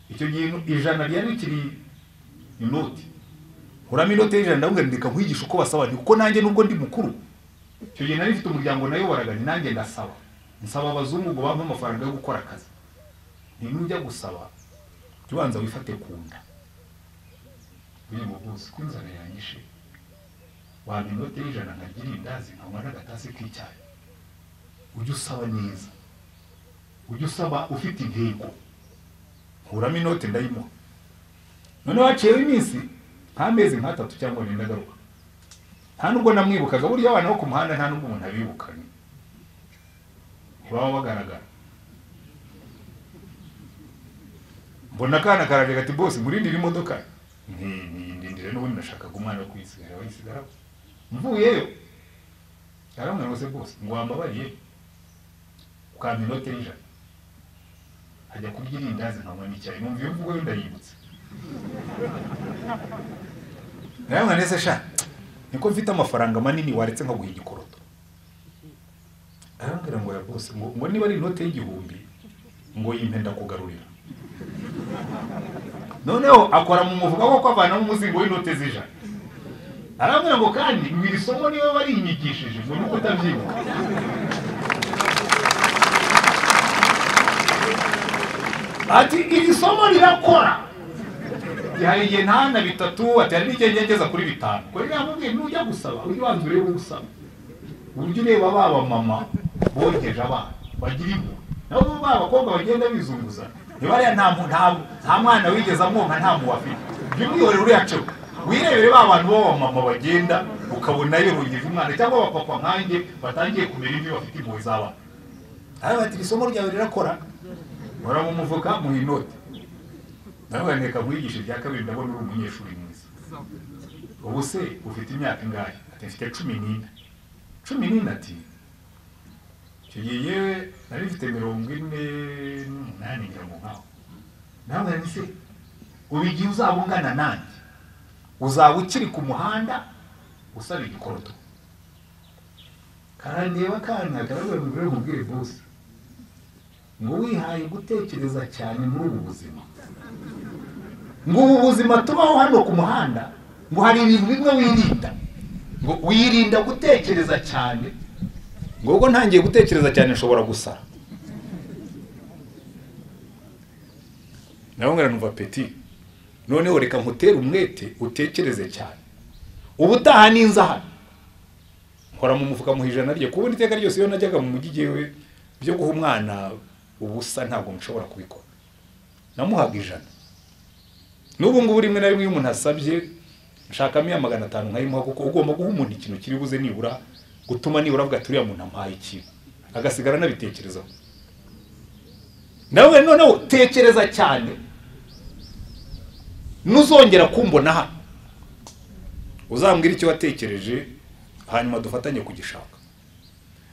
Icyo gihe ijana ryari rikiri inoti, nkuramo inote y'ijana ndamubwira ndeka nkwigisha uko basaba, kuko nanjye nubwo ndi mukuru, icyo gihe nari mfite umuryango nayoboraga, ni nanjye ndasaba, nsaba abazungu ngo bampe amafaranga yo gukora akazi. Nujya gusaba jya ubanza wifate ku nda, uyu muguzi ko inzara yanyishe, wampa inote y'ijana nkagira irindazi nkanywa n'agatasi k'icyayi. Ujye usaba neza, ujye usaba ufite intego. Nkuramo inote ndayimuha. Noneho haciyeho iminsi nk'amezi nk'atatu cyangwa ane ndagaruka, nta nubwo namwibukaga. Burya abana bo ku muhanda nta nubwo umuntu abibuka, ntibaba bagaragara. Mbona akana karaje gati boss nkurindire imodoka, ntindindire n'ubundi nashakaga umwana wo kwisigara wayisigara. Mvuyeyo aramubwira ngo se boss ngo wambabariye ukampa inote y'ijana ajya kurya irindazi nkanywa n'icyayi. Numva iyo mvugo yo ndayibutse. Nawe nese sha niko mfite amafaranga manini waretse nkaguha igikoroto. Arambwira ngo ya boss ngo niba ari inote y'igihumbi ngo yimpe ndakugarurira. Noneho akora mu muvuga ko avanamo umuzingo w'inote z'ijana. Arambwira ngo kandi ngo iri somo niwe warinyigishije ngo nuko utabyibuka. Ati iri somo rirakora. Ati hari igihe ntana bitatu, ati hari n'igihe ngeza kuri 5. Ko rero namubwiye nujya gusaba ujye ubanza urebe usaba. Ujye ureba baba mama bongeje abana bagira impuhwe. Nabo ba bakobwa bagenda bizunguza. Ntibariya nta mwana wigeze amwonka nta muwe afite. Jya umwihorera uriya cyo. Wirebere ba bantu b'aba mama bagenda ukabona yorongeje umwana cyangwa abapapa nkanjye batangiye kumera imvi bafite impuhwe z'abana. Aravuga ati isomo ryawe rirakora. Muramuvuga mu inote. Nawe reka nkwigishe ibya kabiri ndabona uri umunyeshuri mwiza. Ubu se ufite imyaka ingahe? Ati mfite 14. 14 ati icyo gihe yewe nari mfite 48 ngira ngo nkaho. Nawe nti se ubu igihe uzaba ungana nanjye uzaba ukiri ku muhanda usaba igikoroto. Karandeba kana karavuga ngo nkubwire bose ngo wihaye gutekereza cyane muri ubu buzima. Ngo ubu buzima tubaho hano ku muhanda ngo hari ibintu bimwe wirinda. Ngo wirinda gutekereza cyane. Ngo ubwo ntangiye gutekereza cyane nshobora gusara. Nawe ngara petit. Noneho reka nkutere umwete utekereze cyane. Ubutaha ninza hano. Nkora mu mufuka mu 100 rye kubona iteka ryose iyo najyaga mu mujyi jewe byo guha umwana ubusa ntabwo nshobora kubikora. Namuhaga 100. N'ubu ngubu rimwe na rimwe iyo umuntu asabye nshakamo ya 500 nkayimuha kuko ugomba guha umuntu ikintu kiri buze nibura gutuma nibura avuga ati uriya muntu ampaye ikintu agasigara nabitekerezaho. Nawe noneho tekereza cyane nuzongera kumbona hano uzambwira icyo watekereje hanyuma dufatanye kugishaka.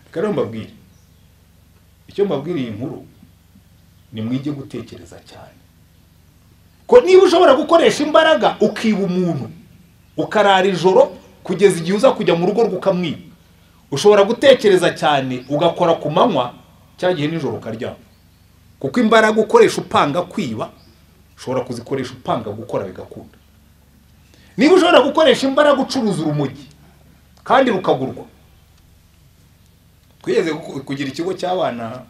Reka rero mbabwire icyo mbabwira iyi nkuru ni mwige gutekereza cyane. Ko niba ushobora gukoresha imbaraga ukiba umuntu ukarara ijoro kugeza igihe uza kujya mu rugo rw'ukamwiba, ushobora gutekereza cyane ugakora ku manywa cya gihe nijoro ukaryama. Kuko imbaraga ukoresha upanga kwiba ushobora kuzikoresha upanga gukora bigakunda. Niba ushobora gukoresha imbaraga ucuruza urumogi kandi rukagurwa. Twigeze kugira ikigo cy'abana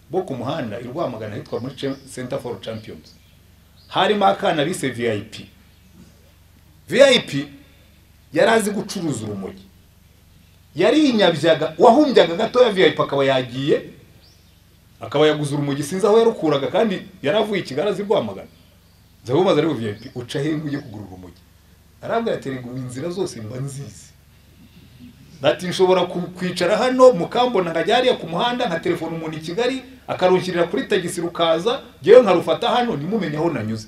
bo ku muhanda i Rwamagana hitwa muri Center for Champions. Harimo akana bise VIP. VIP yarazi gucuruza urumogi. Yari inyabyaga wahumbyaga gatoya VIP akaba yagiye akaba yaguze urumogi sinzi aho yarukuraga kandi yaravuye i Kigali azi Rwamagana. Nzabumaze ari VIP uca he ngo ujye kugura urumogi. Arambwira ati ngo inzira zose mba nzizi. Ati nshobora kwicara hano mukambona nkajya hariya ku muhanda nka telefone umuntu i Kigali akarunshyirira kuri tagisi rukaza ngewe nkarufata hano nimumenye aho nanyuze.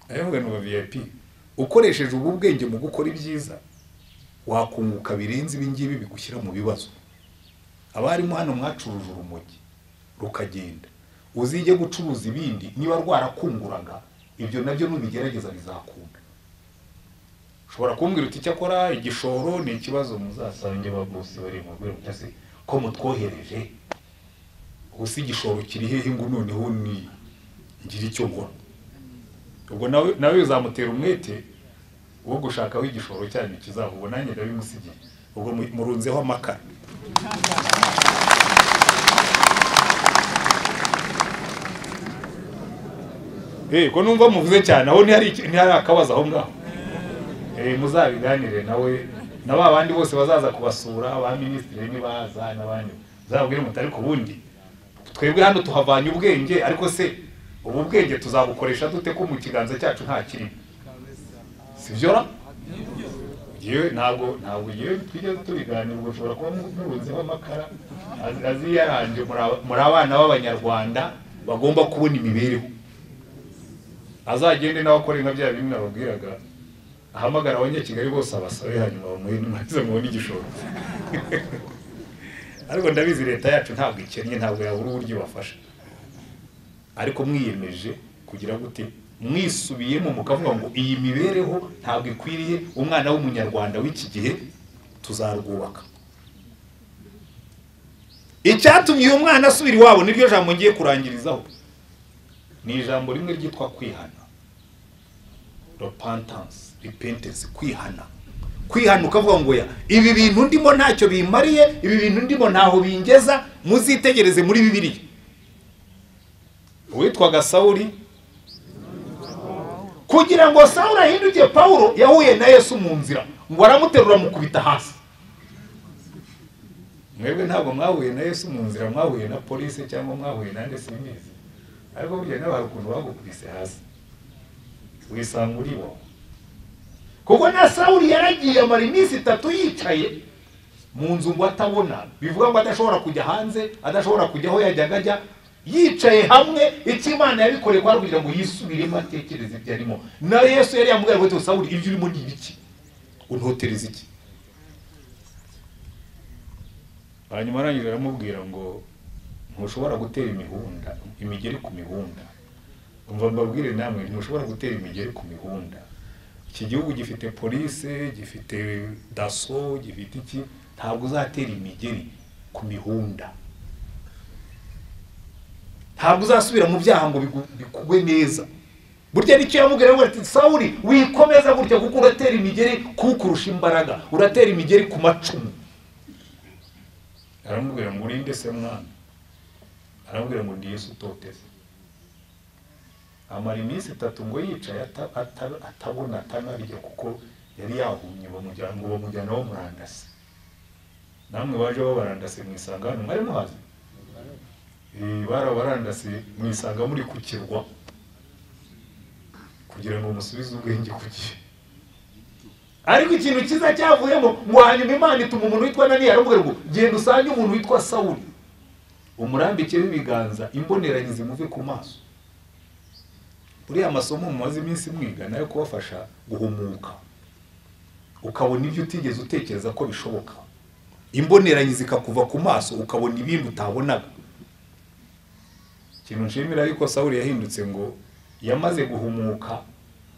Aravuga ngo VIP ukoresheje ubu bwenge mu gukora ibyiza wakunguka birenze ibi ngibi bigushyira mu bibazo. Abarimu hano mwacuruje urumogi rukagenda, uzige gucuruza ibindi niba rwarakunguraga ibyo nabyo nubigerageza bizakunda. Ushobora kumbwira uti cyakora igishoro ni ikibazo muzasange ba boss bari mu rwego cyase ko mutwohereje ubu si igishoro kiri hehe ngo noneho ni ngira icyo nkora. Ubwo nawe uzamutera umwete wo gushaka aho igishoro cyanyu kizava, nanjye ndabimusigiye. Ubwo murunzeho amakara. Ko numva muvuze cyane aho ntihari akabazo aho ngaho. Muzabiganire nawe na ba bandi bose bazaza kubasura ba minisitiri nibaza n'abandi muzababwire muti ariko ubundi twebwe hano tuhavanye ubwenge, ariko se ubu bwenge tuzabukoresha dute ko mu kiganza cyacu nta kirimo? Sibyo ra? Yewe ntabwo yewe twigeze tubiganira, ubwo ushobora kuba murunzeho amakara aziyaranje. Muri abana b'Abanyarwanda bagomba kubona imibereho. Azagende nawe akore nka bya bimwe nababwiraga, ahamagara abanyakigali bose abasabe hanyuma bamuhe maze mubone igishoro. Ariko ndabizi leta yacu ntabwo ikennye, ntabwo yabura uburyo ibafasha. Ariko mwiyemeje kugira gute, mwisubiyemo mukavuga ngo iyi mibereho ntabwo ikwiriye umwana w'umunyarwanda w'iki gihe, tuzarwubaka. Icyatumye uyu mwana asubira iwabo niryo jambo ngiye kurangirizaho. Ni ijambo rimwe ryitwa kwihana. Repentance, repentance, kwihana. Kwihana ukavuga ngo ya ibi bintu ndimo ntacyo bimariye, ibi bintu ndimo ntaho bingeza, muzitegereze muri Bibiliya. Uwitwaga Sawuli Kugira ngo Sawuli ahinduke Pawulo, yahuye na Yesu mu nzira, ngo aramuterura amukubita hasi. Mwebwe ntabwo mwahuye na Yesu mu nzira, mwahuye na polisi cyangwa mwahuye nande simbizi, ariko burya nawe hari ukuntu bagukubise hasi wisanga uri wowe. Kuko na Sawuli yaragiye amara iminsi 3 yicaye mu nzu ngo atabona, bivuga ngo adashobora kujya hanze, adashobora kujya aho yajyaga ajya, yicaye hamwe. Icyo Imana yabikoreye kwari kugira ngo yisubiremo atekereze ibyo arimo. Na Yesu yari yamubwiye ngo Sawuli, ibyo urimo ni ibiki? Untotereza iki? Hanyuma arangije aramubwira ngo ntushobora gutera imihunda, imigeri ku mihunda. Umva mbabwire namwe, ntushobora gutera imigeri ku mihunda. Iki gihugu gifite police, gifite daso, gifite iki, ntabwo uzatera imigeri ku mihunda. Ntabwo uzasubira mu byaha ngo bikugwe neza. Burya nicyo yamubwira ngo ati Sawuli, wikomeza gutya kuko uratera imigeri kukurusha imbaraga, uratera imigeri ku macumu. Aramubwira ngo urinde se mwana? Aramubwira ngo ndi Yesu utoteza. Amara iminsi 3 ngo yicaye atabona atanarya, kuko yari yahumye, bamujyana ngo bamujyana wo murandasi. Namwe baje babarandase mwisanga hano mwari muhazi? Barabarandase mwisanga muri ku kirwa kugira ngo musubize ubwenge ku gihe. Ariko ikintu cyiza cyavuyemo ngo hanyuma Imana ituma umuntu witwa Ananiya aramubwira ngo genda usange umuntu witwa Sawuli, umurambikeho ibiganza, imboneranyi zimuve ku maso. Buriya amasomo mumaze iminsi mwiga nayo kubafasha guhumuka, ukabona ibyo utigeze utekereza ko bishoboka, imboneranyi zikakuva ku maso, ukabona ibindi utabonaga. Ikintu nshimira yuko Sawuli yahindutse ngo yamaze guhumuka,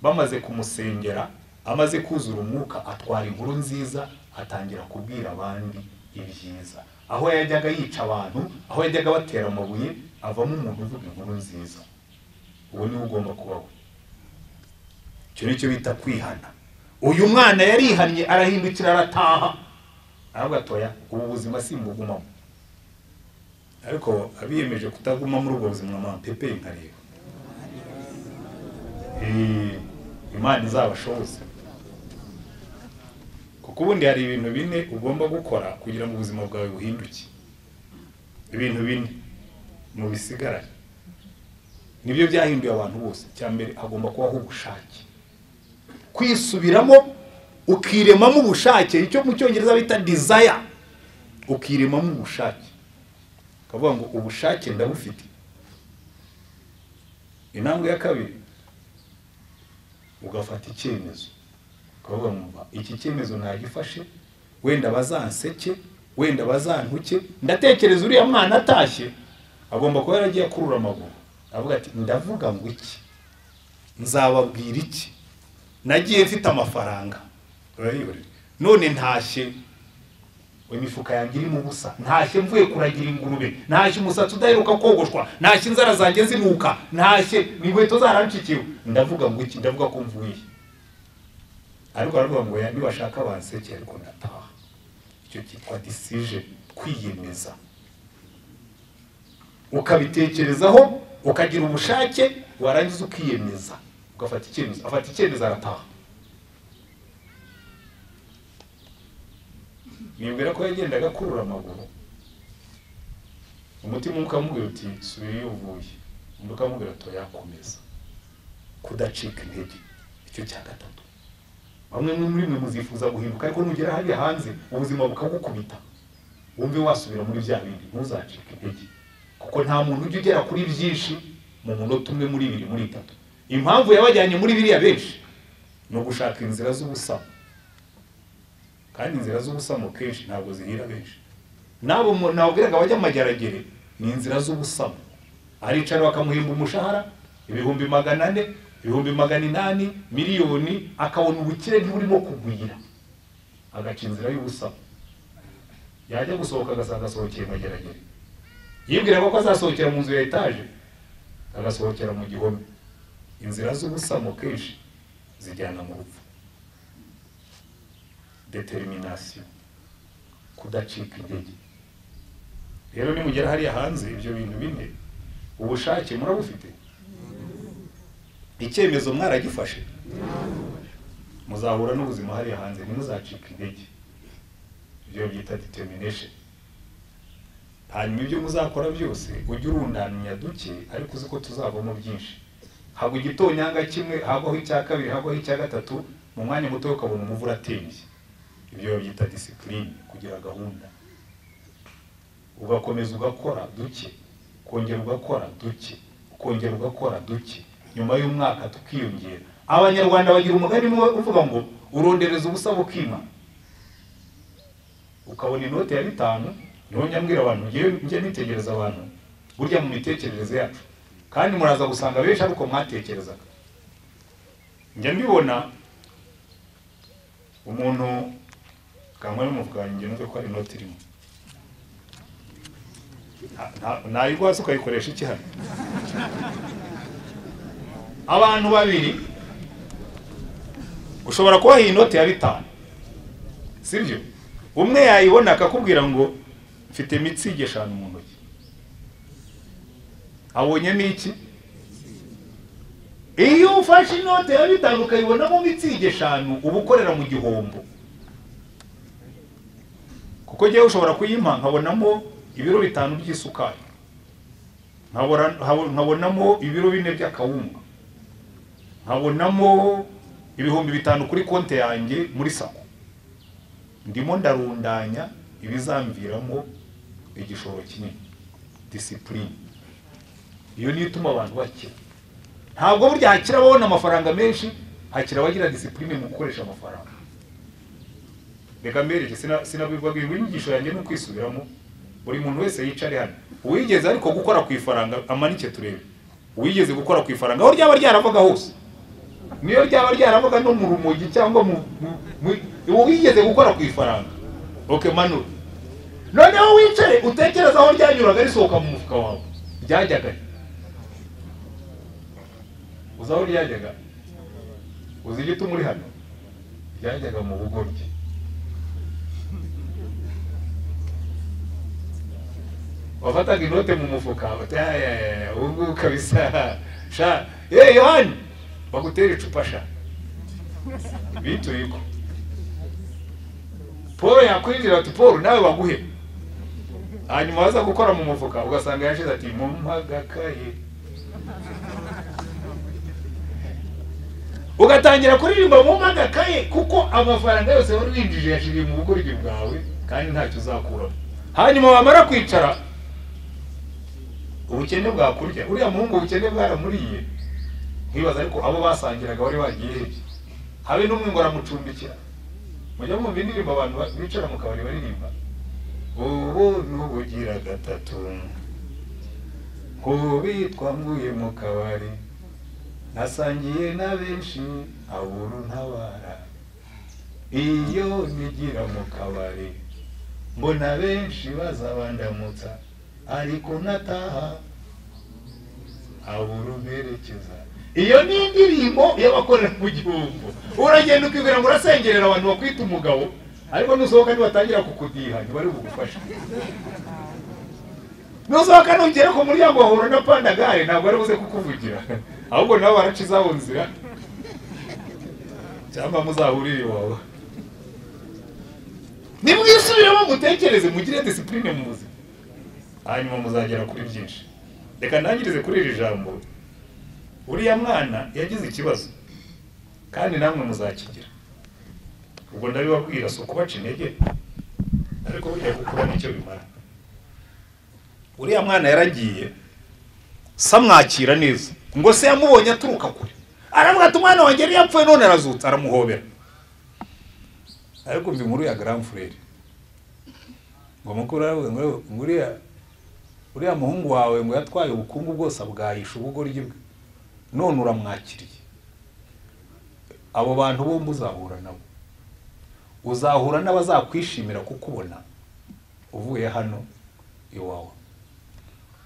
bamaze kumusengera, amaze kuzura umwuka, atwara inkuru nziza, atangira kubwira abandi ibyiza. Aho yajyaga yica abantu, aho yajyaga batera amabuye, avamo umuntu uvuga inkuru nziza. Uwo niwe ugomba kubaho. Icyo nicyo bita kwihana. Uyu mwana yarihannye, arahindukira, arataha, aravuga ati oya, ubu buzima simbugumamo. Ariko abiyemeje kutaguma muri ubwo buzima mampepe nkareba. Imana izabashoboze. Kuko ubundi hari ibintu 4 ugomba gukora kugira ngo ubuzima bwawe buhinduke. Ibintu 4 mu bisigaranye nibyo byahinduye abantu bose. Cya mbere, hagomba kubaho ubushake, kwisubiramo, ukiremamo ubushake, icyo mu Cyongereza bita desire, ukiremamo ubushake, ukavuga ngo ubushake ndabufite. Intambwe ya kabiri, ugafata icyemezo, ukavuga ngo iki cyemezo nagifashe, wenda bazanseke, wenda bazantuke. Ndatekereza uriya mwana atashye agomba kuba yaragiye akurura amaguru, avuga ati ndavuga ngo iki, nzababwira iki, nagiye mfite amafaranga none ntashye imifuka yanjye irimo ubusa, ntashye mvuye kuragira ingurube, ntashye umusatsi udaheruka kogoshwa, ntashye inzara zanjye zinuka, ntashye inkweto zarancikiwe, ndavuga ngo iki, ndavuga ko mvuye. Ariko aravuga ngo ya nibashaka banseke, ariko ndataha. Icyo cyitwa decision, kwiyemeza, ukabitekerezaho, ukagira ubushake, warangiza ukiyemeza, ugafata icyemezo. Afata icyemezo arataha. Nibwira ko yagendaga akurura amaguru, umutima ukamubwira uti subira iyo uvuye, undi ukamubwira ati yakomeza. Kudacika intege, icyo cya gatatu. Bamwe muri mwe muzifuza guhinduka, ariko nugera hariya hanze ubuzima bukagukubita, wumve wasubira muri bya bindi, ntuzacike intege. Kuko nta muntu ujya ugera kuri byinshi mu munota umwe, muri 2, muri 3. Impamvu yabajyanye muri biriya benshi ni ugushaka inzira z'ubusamo, kandi inzira z'ubusamo kenshi ntabwo zihira benshi. Nabo nabwiraga bajya amageragere ni inzira z'ubusamo. Aricara bakamuhimba umushahara 400,000, 800,000, miliyoni, akabona ubukire ntiburimo kugwira, agaca inzira y'ubusamo. Yajya gusohoka agasanga asohokeye mageragere, yibwira ko azasohokera mu nzu ya etaje, agasohokera mu gihome. Inzira z'ubusamo kenshi zijyana mu rupfu. Determination, kudacika intege. Rero nimugera hariya hanze ibyo bintu 4, ubushake murabufite, Icyemezo mwaragifashe, muzahura n'ubuzima hariya hanze, ntimuzacika intege. Ibyo byita determination. Hanyuma ibyo muzakora byose ujye urundanya duke, ariko uzi ko tuzavamo byinshi. Hagwa igitonyanga kimwe, hagwaho icya kabiri, hagwaho icya gatatu, mu mwanya muto ukabona umuvura atembye. Ibyo byita discipline, kugira gahunda. Ugakomeza ugakora duke, kongera ugakora duke, ukongera ugakora duke, nyuma y'umwaka tukiyongera. Abanyarwanda bagira umugani uvuga ngo urondereza ubusa bukima. Ukabona inote ya 5, niho nyambwira abantu, ngiye nitegereza abantu burya mu mitekerereze yacu, kandi muraza gusanga benshi ariko mwatekerezaga. Njya mbibona umuntu kangwa n'umuvuga ngiye numve ko ari inoti irimo, nayiguha ukayikoresha iki hano? Abantu babiri ushobora kubaha inoti ya 5, sibyo? Umwe yayibona akakubwira ngo mfite mitsige 5 mu ntoki, abonyemo iki? Iyo ufashe inote ya 5 ukayibonamo mitsige 5, uba ukorera mu gihombo. Kuko ngewe ushobora kuyimpa nkabonamo ibiro 5 by'isukari, nkabonamo ibiro 4 by'akawunga, nkabonamo 5,000 kuri konti yanjye muri sako. Ndimo ndarundanya ibizamviramo igishoro kinini. Discipline iyo niyo ituma abantu bakira. Ntabwo burya hakira ababona amafaranga menshi, hakira abagira discipline mu gukoresha amafaranga. Reka mbereke, sinabibwaga inyigisho yanjye no kwisubiramo. Buri muntu wese yicare hano, uwigeze ariko gukora ku ifaranga amanike turebe. Uwigeze gukora ku ifaranga aho ryaba ryaravaga hose, niyo ryaba ryaravaga no mu rumogi cyangwa mu uwigeze gukora ku ifaranga, okay manu. Noneho wicare utekereza aho ryanyuraga risohoka mu mufuka wawe, ryajyaga uzi aho ryajyaga? Uzi igituma uri hano? Ryajyaga mu bugoryi. Wafataga inote mu mufuka bati ubu kabisa sha Yohani bagutera icupa sha bituyiko. Paul yakwinjira ati Paul nawe baguhe, hanyuma waza gukora mu mufuka ugasanga yashize ati mumpagakaye, ugatangira kuririmba mumpagakaye, kuko amafaranga yose wari winjije yashiriye mu bugoryi bwawe kandi ntacyo uzakuramo. Hanyuma wamara kwicara ubukene bwakurya, uriya muhungu ubukene bwaramuriye, nkibaza ariko abo basangiraga bari bagiye he? Habe n'umwe ngo aramucumbikira. Mujya mwumva indirimbo abantu bicara mu kabari baririmba, ubu n'ubugira gatatu nkubitwa mvuye mu kabari, nasangiye na benshi aburu ntabara, iyo nigira mu kabari mbona benshi bazabandamutsa, ariko nataha aburu mperekeza. Iyo ni indirimbo y'abakorera mu gihombo. Uragenda ukibwira ngo urasengerera abantu bakwita umugabo, ariko nusohoka nibatangira kukudiha ntibari bugufashe. Nusohoka nugera ku muryango wahura na pandagare ntabwo ari buze kukuvugira, ahubwo nabo baraca izabo nzira, cyangwa muzahurire iwawe. Nimwisubiremo mutekereze, mugire discipline mu buzima, hanyuma muzagera kuri byinshi. Reka ntangirize kuri iri jambo. Uriya mwana yagize ikibazo kandi namwe muzakigira. Ubwo ndabibabwira si ukubaca intege, ariko burya gukura nicyo bimara. Uriya mwana yaragiye samwakira neza, ngo se yamubonye aturuka kure, aravuga ati umwana wanjye yari yapfuye none arazutse, aramuhobera. Ariko mva inkuru ya grand frère, ngo mukuru aravuga ngo uriya muhungu wawe ngo yatwaye ubukungu bwose abwayisha ubugoryi bwe, none uramwakiriye. Abo bantu bombi uzahura nabo, uzahura n'abazakwishimira kukubona uvuye hano iwawe,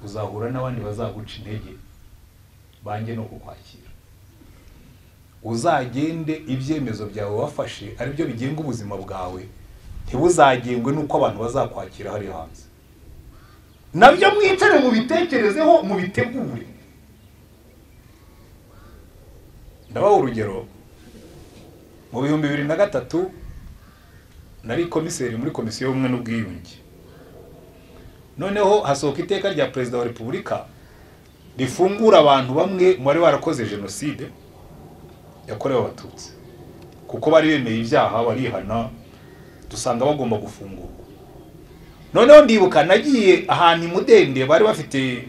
uzahura n'abandi bazaguca intege bange no kukwakira. Uzagende ibyemezo byawe wafashe aribyo bigenga ubuzima bwawe, ntibuzagengwe nuko abantu bazakwakira hari hanze. Nabyo mwicare mubitekerezeho, mubitegure. Ndabaha urugero, mu 2003 nari komiseri muri komisiyo y'ubumwe n'ubwiyunge. Noneho hasohoka iteka rya Perezida wa Repubulika rifungura abantu bamwe mu bari barakoze jenoside yakorewe Abatutsi, kuko bari bemeye ibyaha barihana, dusanga bagomba gufungurwa. Noneho ndibuka nagiye ahantu i Mudende bari bafite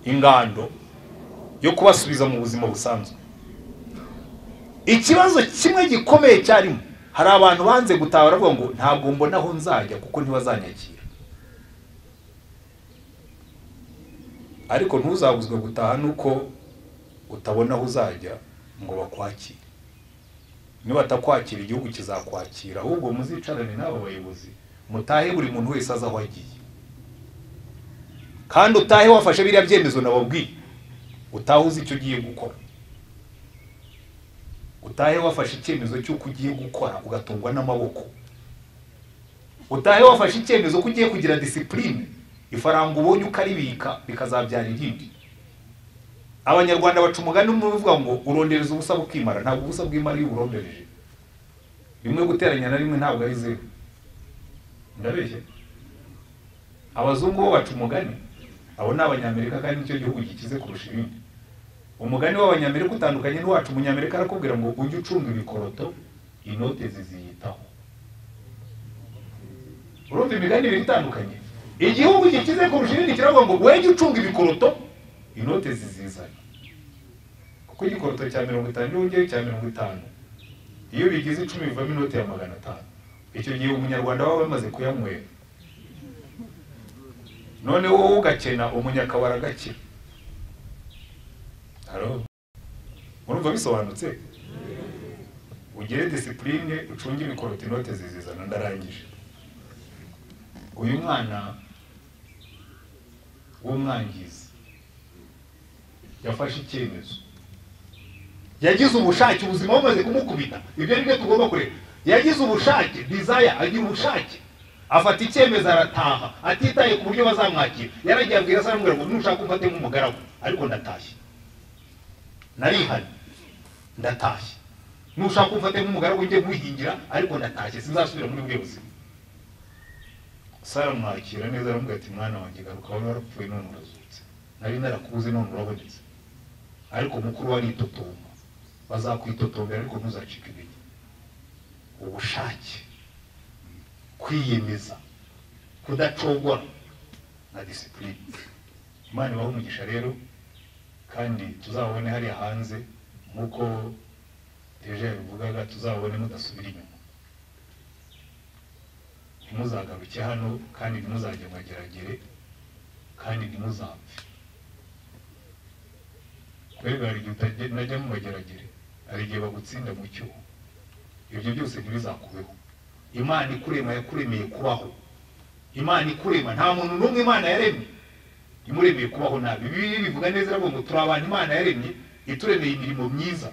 ingando yo kubasubiza mu buzima busanzwe. Ikibazo kimwe gikomeye cyarimo, hari abantu banze gutaha baravuga ngo ntabwo mbona aho nzajya kuko ntibazanyakira. Ariko ntuzabuzwe gutaha nuko utabona aho uzajya ngo bakwakire. Nibatakwakira igihugu kizakwakira, ahubwo muzicarane n'abo bayobozi mutahe, buri muntu wese aza aho agiye. Kandi utahe wafashe biriya byemezo nababwiye, utahe uzi icyo ugiye gukora, utahe wafashe icyemezo cy'uko ugiye gukora ugatungwa n'amaboko, utahe wafashe icyemezo ko ugiye kugira discipline, ifaranga ubonye ukaribika bikazabyara irindi. Abanyarwanda baca umugani uvuga ngo urondereza ubusa bukimara. Ntabwo ubusa bwimara iyo uburondereje. Rimwe guteranya na rimwe ntabwo ari zeru. Ndabeshye? Abazungu bo baca umugani, abo ni Abanyamerika kandi nicyo gihugu gikize kurusha ibindi. Umugani w'Abanyamerika utandukanye n'uwacu. Umunyamerika arakubwira ngo ujye ucunga ibikoroto, inote ziziyitaho. Urumva imigani ibiri itandukanye. Igihugu gikize kurusha ibindi kiravuga ngo wejye ucunga ibikoroto, inote zizizana. Kuko igikoroto cya 50 n'ongeye cya 50, iyo bigize 10 bivamo inote ya 500. Icyo gihe umunyarwanda waba bamaze kuyanywera. None wowe ugakena, umunyakabara agakira. Haro, murumva bisobanutse? Ugire discipline, ucunge ibikoroto, inote zizizana. Ndarangije. Uyu mwana w'umwangizi yafashe icyemezo, yagize ubushake, ubuzima bumaze kumukubita. Ibyo nibyo tugomba kureba. Yagize ubushake, desire, agira ubushake, afata icyemezo arataha, atitaye ku buryo bazamwakira. Yaragiye abwira se, aramubwira ngo nushaka umfate nk'umugaragu, ariko ndatashye, narihanye, ndatashye. Nushaka umfate nk'umugaragu njye guhingira, ariko ndatashye, sinzasubira muri buriya buzima. Sara aramwakira neza, aramubwira ati mwana wanjye garuka, wari warapfuye none urazutse, nari narakubuze none urabonetse. Ariko mukuru waritotomba, bazakwitotombera ariko ntuzacike intege. Ubushake, kwiyemeza, kudacogora na discipline. Imana ibahe umugisha rero, kandi tuzabone hariya hanze nk'uko Deje yabivugaga, tuzabone mudasubira inyuma. Ntimuzagaruke hano, kandi ntimuzajye mageragere, kandi ntimuzapfe. Kwega hari igihe utajya mu mageragere, hari igihe bagutsinda mu cyuho. Ibyo byose ntibizakubeho. Imana ikurema yakuremeye kubaho. Imana ikurema, nta muntu n'umwe Imana yaremye imuremeye kubaho nabi. Bibiliya bivuga neza iravuga ngo turi abantu Imana yaremye, ituremeye imirimo myiza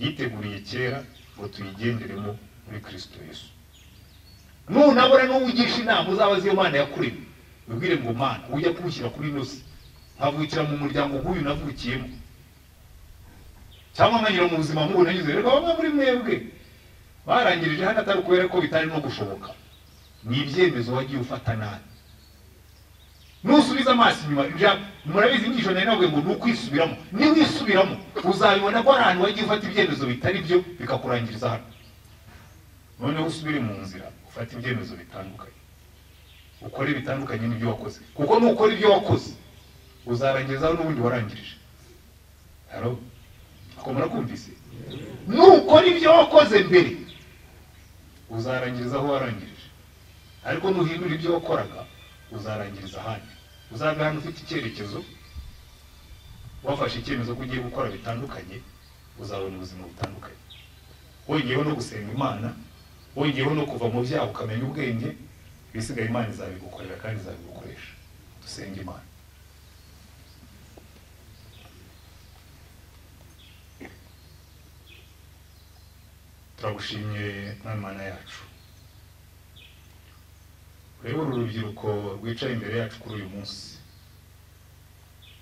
yiteguriye kera ngo tuyigenderemo muri Kristo Yesu. Nunabona n'uwigisha inama uzabaze iyo Mana yakuremye, wibwire ngo Mana ujya kunshyira kuri ino si, nkavukira mu muryango nk'uyu navukiyemo, cyangwa nkanyura mu buzima nk'ubu nanyuze. Reka bamwe muri mwebwe barangirije hano atari ukubera ko bitari no gushoboka, ni ibyemezo wagiye ufata nabi. Nusubiza amaso inyuma, murabizi inyigisho nari nabwiye ngo ni ukwisubiramo. Niwisubiramo uzabibona ko hari ahantu wagiye ufata ibyemezo bitari byo bikakurangiriza hano. Noneho usubire mu nzira, ufate ibyemezo bitandukanye, ukore bitandukanye n'ibyo wakoze, kuko nukora ibyo wakoze uzarangizaho n'ubundi warangirije. Haro, ako murakumvise? Nukora ibyo wakoze mbere uzarangiriza aho warangirije, ariko nuhindura ibyo wakoraga uzarangiriza ahandi. Uzava hano ufite icyerekezo, wafashe icyemezo ko ugiye gukora bitandukanye, uzabona ubuzima butandukanye. Wongeyeho no gusenga Imana, wongeyeho no kuva mu byaha ukamenya ubwenge, ibisigaye Imana izabigukorera kandi izabigukoresha. Dusenge Imana. Turagushimye Mana yacu. Urebe uru rubyiruko rwicaye imbere yacu kuri uyu munsi,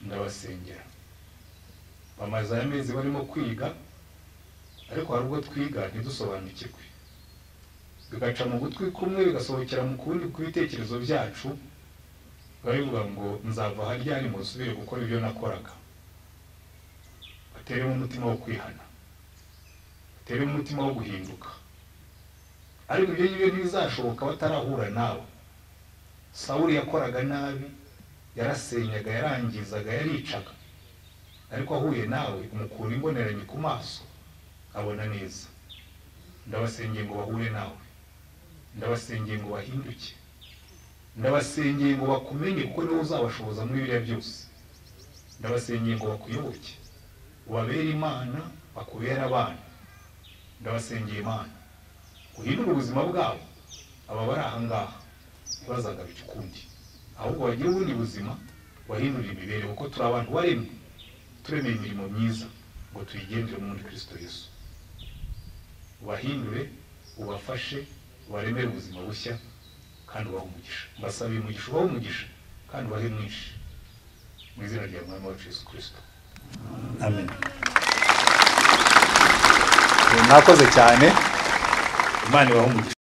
ndabasengera. Bamaze amezi barimo kwiga, Ariko hari ubwo twiga ntidusobanukirwe, bigaca mu gutwi kumwe bigasohokera mu kundi kw'ibitekerezo byacu, bivuga ngo nzava haryari ngo nsubire gukora ibyo nakoraga. Bateremo umutima wo kwihana, bateremo umutima wo guhinduka. Ariko ibyo ngibyo ntibizashoboka batarahura nawe. Sawuli yakoraga nabi, yarasenyaga, yarangizaga, yaricaga, ariko ahuye nawe umukura imboneranye ku maso abona neza. Ndabasengeye ngo bahure nawe, ndabasengeye ngo bahinduke, ndabasengeye ngo bakumenye kuko niwe uzabashoboza muri biriya byose. Ndabasengeye ngo bakuyoboke, ubabere Imana, bakubere abana. Ndabasengeye Imana uhindure ubuzima bwabo, aba bari aha ngaha ntibazagaruke ukundi, ahubwo bagire ubundi buzima, bahindure imibereho, kuko turi abantu baremwe, turemeye imirimo myiza ngo tuyigendere muri Kristo Yesu. Ubahindure, ubafashe, ubaremere ubuzima bushya kandi ubahe umugisha. Mbasabiye umugisha, ubahe umugisha kandi ubahe mwinshi, mu izina rya Mwami wacu Yesu Kristo, amen. Mwakoze cyane, Imana ibahe umugisha.